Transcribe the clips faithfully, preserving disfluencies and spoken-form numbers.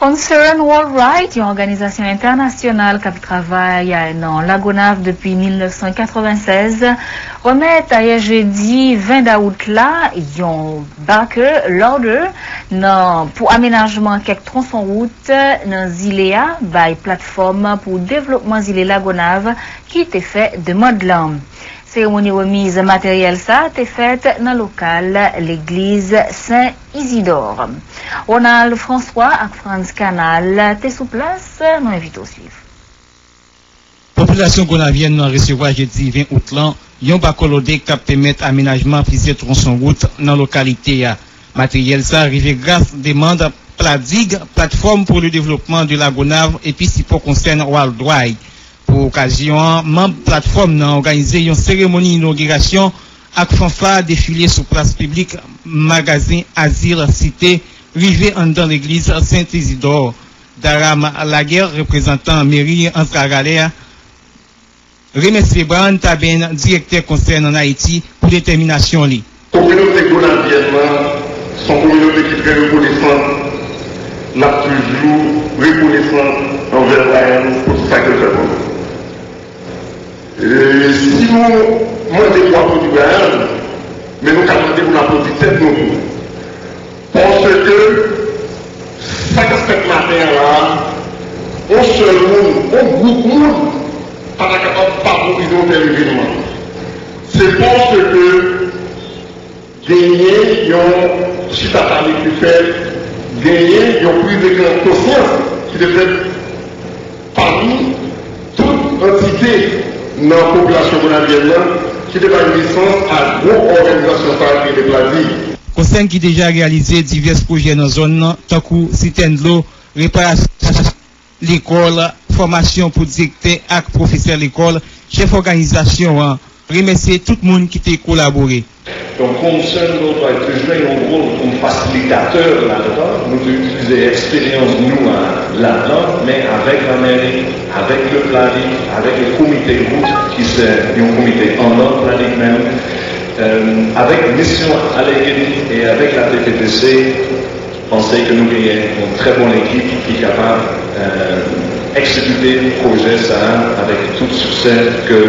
Concern Worldwide, yon òganizasyon entènasyonal k ap travay nan Lagonav depi mil nèf san katrevennsèz, remèt ayè jedi ven dawout la yon Barker Lorder nan, pou amenajman kèk twonson wout nan zile a, bay platfòm pou devlopman zile Lagonav ki te fè demann lan. Seremoni remiz materyèl sa a te fèt nan lokal legliz Sen Izidò. Ronald François ak Frantz Canal te sou plas, nou envite w swiv. Popilasyon gonavyèn nan resevwa jedi ven out lan yon bako lode k ap pèmèt amenajman plizyè twonson wout nan lokalite a. Materyèl sa a rive gras demann Pladig, Plateforme pour le Développement de la Gonâve, epi sipò Concern Worldwide. Pou okazyon an, manm platfòm nan òganize yon seremoni inogirasyon ak fanfa, defile sou plas piblik, magazen Azil Site, rive anndan legliz Sent Izidò. Daram Laguerre, reprezantan meri Anse Gargalais a, remèsye Brown Taben, direktè Concern an Ayiti, pou detèminasyon li. Kominote gonavyèn nan se yon kominote ki trè rekonesan. N ap toujou rekonesan anvè Brian pou tout sa ke l fè pou nou. E si nou mande pou aplodi Brian, men nou ka mande pou n aplodi tèt nou tou. Paske sa k ap fèt maten an la a, yon sèl moun, yon gwoup moun, pa ta kapab favorize yon tèl evenman. Se paske genyen yon chita pale ki fèt, genyen yon priz de konsyans ki te fèt pami tout antite nan popilasyon gonavyèn nan ki te bay nesans a gwo òganizasyon sa a ki rele Pladig. Concern ki deja reyalize divès pwojè nan zòn nan, tankou sitèn dlo, reparasyon lekòl, fòmasyon pou direktè ak pwofesè lekòl, chèf òganizasyon an remèsye tout moun ki te kolabore. Donk, Concern Worldwide te jwe yon wòl kòm fasilitatè ladan, nou te itilize eksperyans nou an ladan, men avèk lameri, avèk le Pladig, avèk le komite wout, ki se yon komite anndan Pladig menm, euh, avèk misyon Allegheny e avèk la T P T C, panse ke nou genyen yon trè bon ekip ki kapab, euh, egzekite pwojè sa a avèk tout siksè ke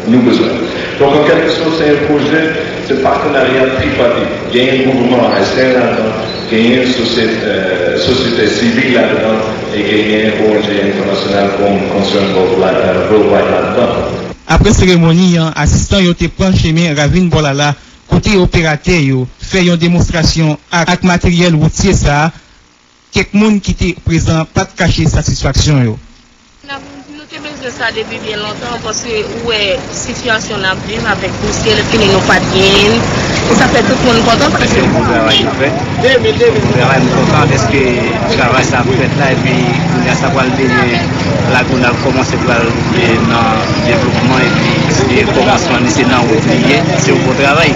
nou bezwen. Donk, an kèlke sòt, se yon pwojè, se patenarya tripatit. Genyen gouvènman ayisyen ladan, genyen sosyete, euh, sosyete sivil ladan, e genyen O N G entènasyonal kòm Concern Worldwide, euh, Worldwide ladan. Apre seremoni an, asistan yo te pran chemen Ravin Bòlala, kote operatè yo fè yon demonstrasyon ak, ak materyèl woutye sa a, kèk moun ki te prezan pa t kache satisfaksyon yo. N ap, nou te bezwen sa depi byen lontan, paske ou wè sitiyasyon n ap viv avèk pousyè, lè fini nou pa t genyen l, e sa fè tout moun kontan. Paske se yon bon travay nou fè. Bon travay, nou kontan dèske travay sa ap fèt la, epi kounye a sa pral mennen Lagonav kòmanse pral, e, nan devlopman, epi se kòmansman li, se nan wout li ye, se yon bon travay.